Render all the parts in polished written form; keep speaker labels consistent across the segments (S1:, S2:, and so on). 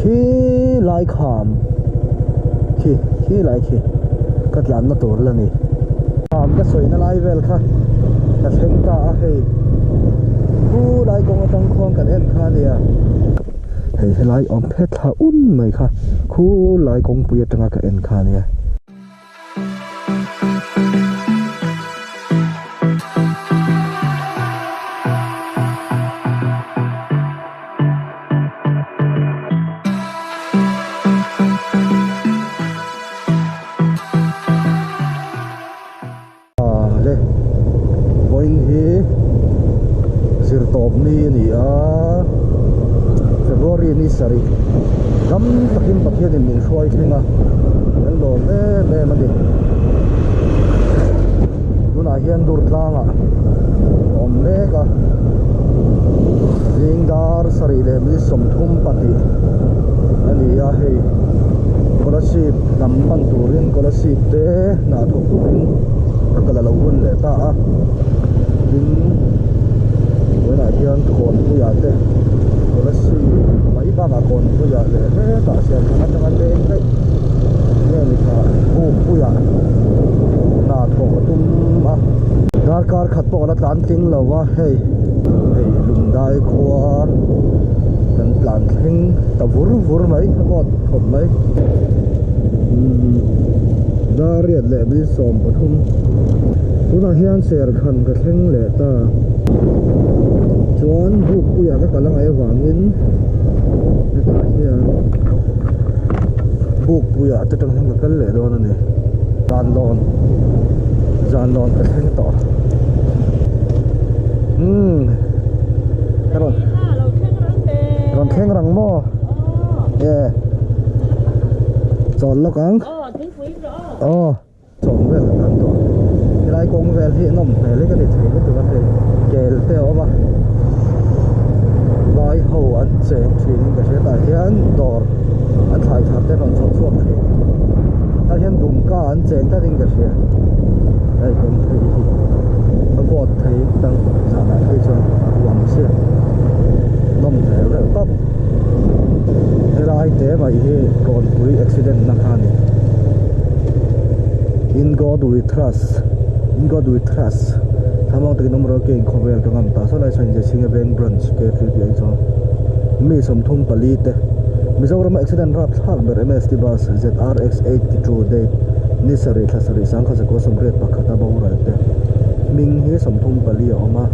S1: Khi lai kham khi khi lai khi ka tlanna tur la ni. Kham ka sawina lai vel kha ka thleng ta a hei khu lai kawng atang khuan kan en kha ania. Hei helai awm phet thla un mai kha khu lai kawngpui atanga ka en kha ania. Le vawiin hi zirtawp ni a ni a February ni sarih ram takin Pathianin min hruai thleng a kan lawm em em a ni tunah hian dur tlangah a awm mek a zing dar sarih leh mi 32 a ni a hei scholarship lam pan turin scholarship te hna thawk turin ka kal a lo hun leh ta a tin tunah hian kawnpuiah te scholarship mai bakah kawnpuiah leh hetah siamthan atanga leng daih nge ni kha bukpuiah hna thawk a tum a darkar khat pawh a la tlan tling lo va hei hei lungdai khua kan tlan thleng ta vur vur mai a vawt khawp mai umm dar riat leh bil 13 tunah hian serkhan ka thleng leh ta chuan bukpuiah ka kal angai avangin hetah hian bukpuiah te tang hian ka kal leh dawn a ni zan lawn zan lawn ka thleng tawh umm ka rawn rawn thleng rang maw e chawl lawk ang aw chawm vel kan tan tawh helai kawng vel hi a nawm hmel hi ka ti thei lutuk a hei kel te a awm a vai ho an cheng thin in ka hria tah hian dawr an thlai thar te rawn chho chhuak thin tah hian dumka an cheng tlat in ka hria hei kawng phei hi a vawt thei tang zanah phei chuan a ruam chiah nawm hmel reuh tawp helai te mai hi kawnpui accident na kha a ni in God we trust in God we trust thlamang takin awm rawh ke in khawvel ka ngam ta saw lai sawn Jaisinghe bank branch K three tih a inchuang mi 34 te Mizoram a accident rapthlak ber M_S_T bus Z_R_X 82 date ni sarih thla sarih sangkhat zakua 81 a boral te hming hi 34 a awm a.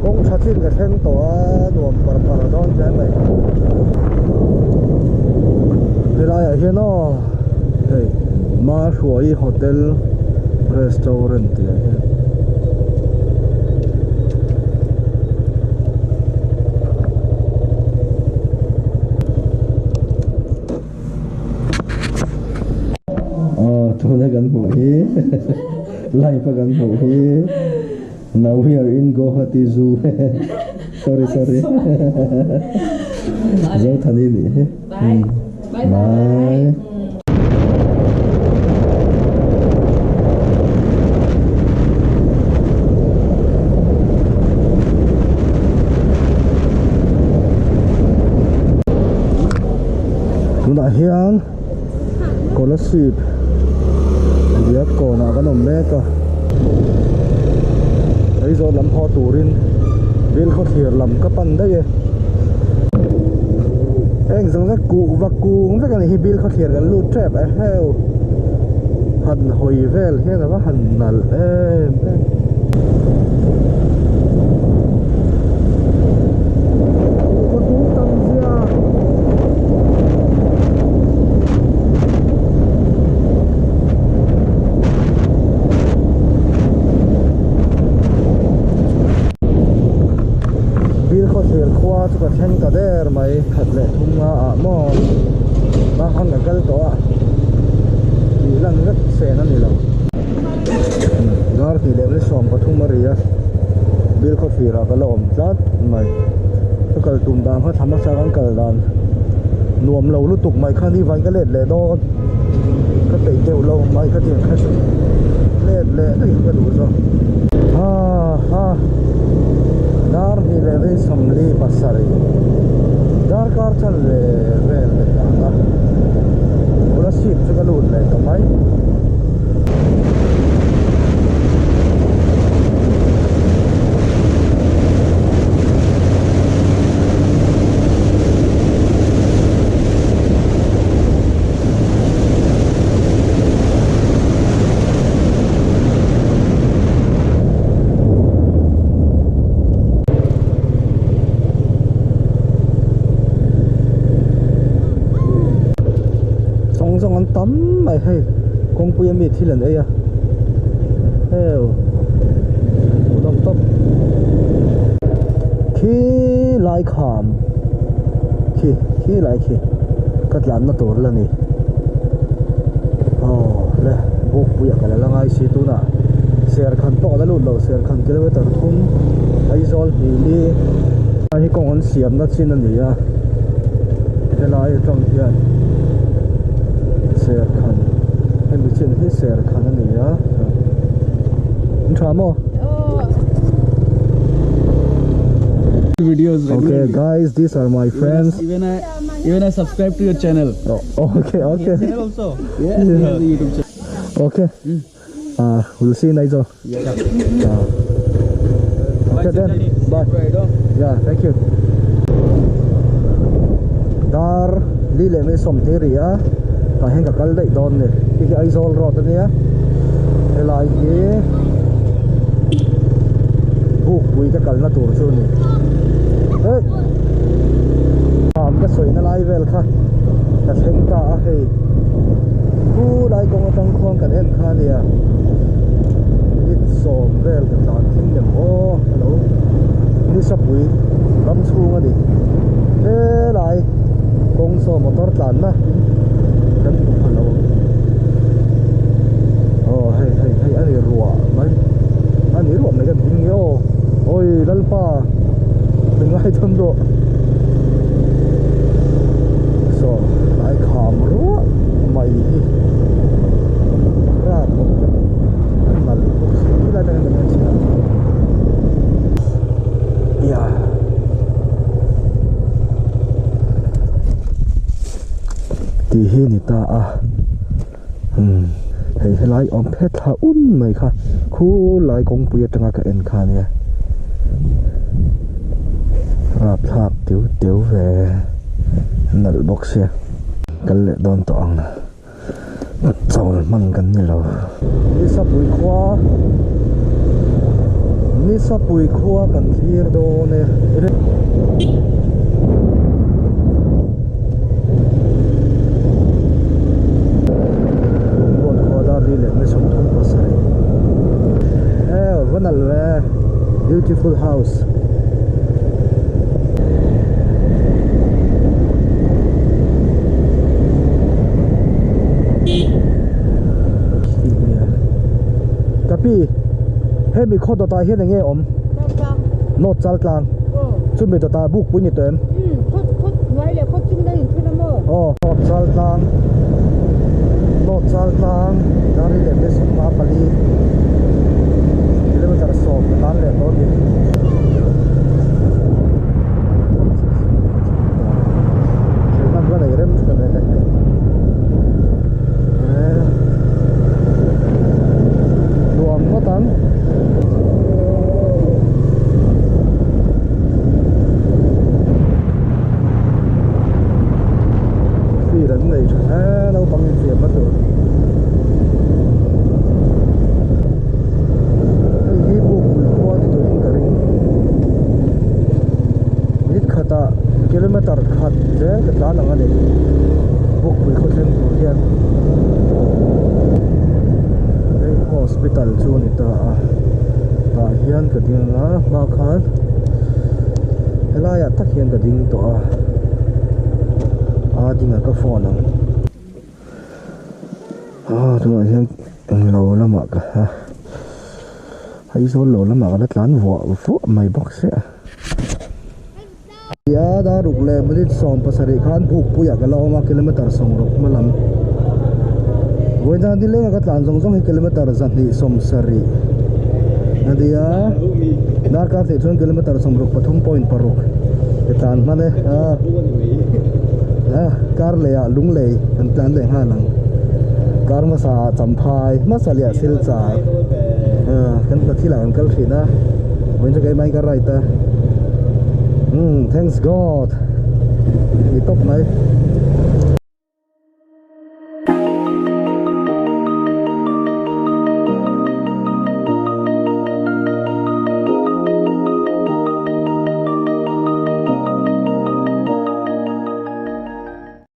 S1: Kawng tha chin ka thleng tawh a nuam par par dawn hle mai helaiah hian aw hei Mahruai hotel restaurant tih ah hian aw tuna kan hmuh hi live a kan hmuh hi now we are in Guwahati zoo sorry sorry Zothani nih hi bye. Tunah hian Kolasib diak kawnah kan awm mek a Aizawl lam haw turin Bilkhawthlir lam ka pan daih e heng zawng zawng kuhva kung vek a ni hi Bilkhawthlir kan lut tep e heu han hawi vel hian a va han nalh em em. Kuhva kung tam zia. Bilkhawthlir khua chu ka thleng ta der mai khat leh thum nga ah maw bang khan ka kal tawh a tih lan vek sen a ni lo dar tih leh ni 13 a ri a Bilkhawthlir ah ka la awm tlat mai ka kal tum dan kha thla hmasa kan kal dan nuam lo lutuk mai kha ni vain ka let leh dawn ka peih deuh lo mai ka tiang kha chu let leh daih ka duh zawk ha ha. Dar hnih leh vei sawmli pasarih darkar chanve vel ka tlan a, Kolasib chu ka lut leh ta mai. Zawng zawng an tam mai hei kawngpui ami thil an ei a heu hmuhnawm tawp khi lai kham khi khi lai khi ka tlanna tur la ni aw le bukpuiah ka la la ngai si tunah serkhan pawh ka la lut lo serkhan kilometer thum Aizawl hnih li hi kawng an siamna chin a ni a helai atang hian serkhan hemi chin hi serkhan a ni a an tha maw
S2: videos
S1: okay guys these are my friends
S2: even I even I subscribe to your channel
S1: oh, okay okay
S2: channel also yes he has a YouTube channel
S1: okay uh we'll see you later
S2: yeah
S1: uh, okay then bye yeah thank you dar li leh mai sawmhnih ri a tah hian ka kal daih dawn ni khi khi Aizawl road ania helai hi bukpui ka kalna tur chu a ni eh thlam ka sawina lai vel kha ka thleng ta a hei khu lai kawng atang khuan kan en kha ania minute sawm vel ka tlan thleng lem aw hello nisapui ram chhung a ni helai kawng saw motor tlanna kan hmu pha lo aw hei hei hei a ni ruah mai a ni ruah mai kan ding nge aw awi lalpa min ngaitham rawh saw tlai kham ruah mai hi rap awm ka ti a nalh bawk si helai atangin kan en chhin ang ia. Tih hi ni ta a umm hei helai awm phet thla un mai kha khulai kawngpui atanga ka en kha ania rapthlak tiu tiu ve nalh bawk sia kal leh dawn tawh ang chawl hman kan ni lo. Nisapui khua Nisapui khua kan thlir dawn e. Lungbuan khua dar li leh ni 37 eh va nalh ve beautiful house. Kapi hemi khaw dawtah hian enge awm? North Chaltlang. Chumi dawtah bukpui ni tawh em? Aw North Chaltlang North Chaltlang Gari leh 24 kilometer sawm ka tan leh tawh a ni. Thilhman va nei rem tha ve le. Nuam ngawt ang. Field an nei tha hle naupang infiam na tur. Hei hi Bukpui khua ni turin ka ring. Minute khatah kilometer khat zel ka tlan ang a ni. Bukpui khaw thleng tur hian hei hospital chu a ni ta a. Tah hian ka ding ang a hma khan helaiah tak hian ka ding tawh a. A dingah ka phone ang. Ah tunah hian englo lamah ka ha Aizawl lo lamah ka la tlan vuah vuah mai bawk sia. Tia dar ruk leh minute 17 khan Bukpuiah ka la awm a kilometer 60 hma lam. Vawiin ni lenga ka tlan zawng zawng hi kilometer 270. A nia darkar hnih chuan kilometer 63.6 i tlan hman e a a kar leh ah lunglei kan tlan leh nghal ang kar hmasa ah champhai hmasa leh ah silchar kan hna thil ah kan kal thin a vawiin chu keimah in ka ride a umm thanks God ni tawp mai.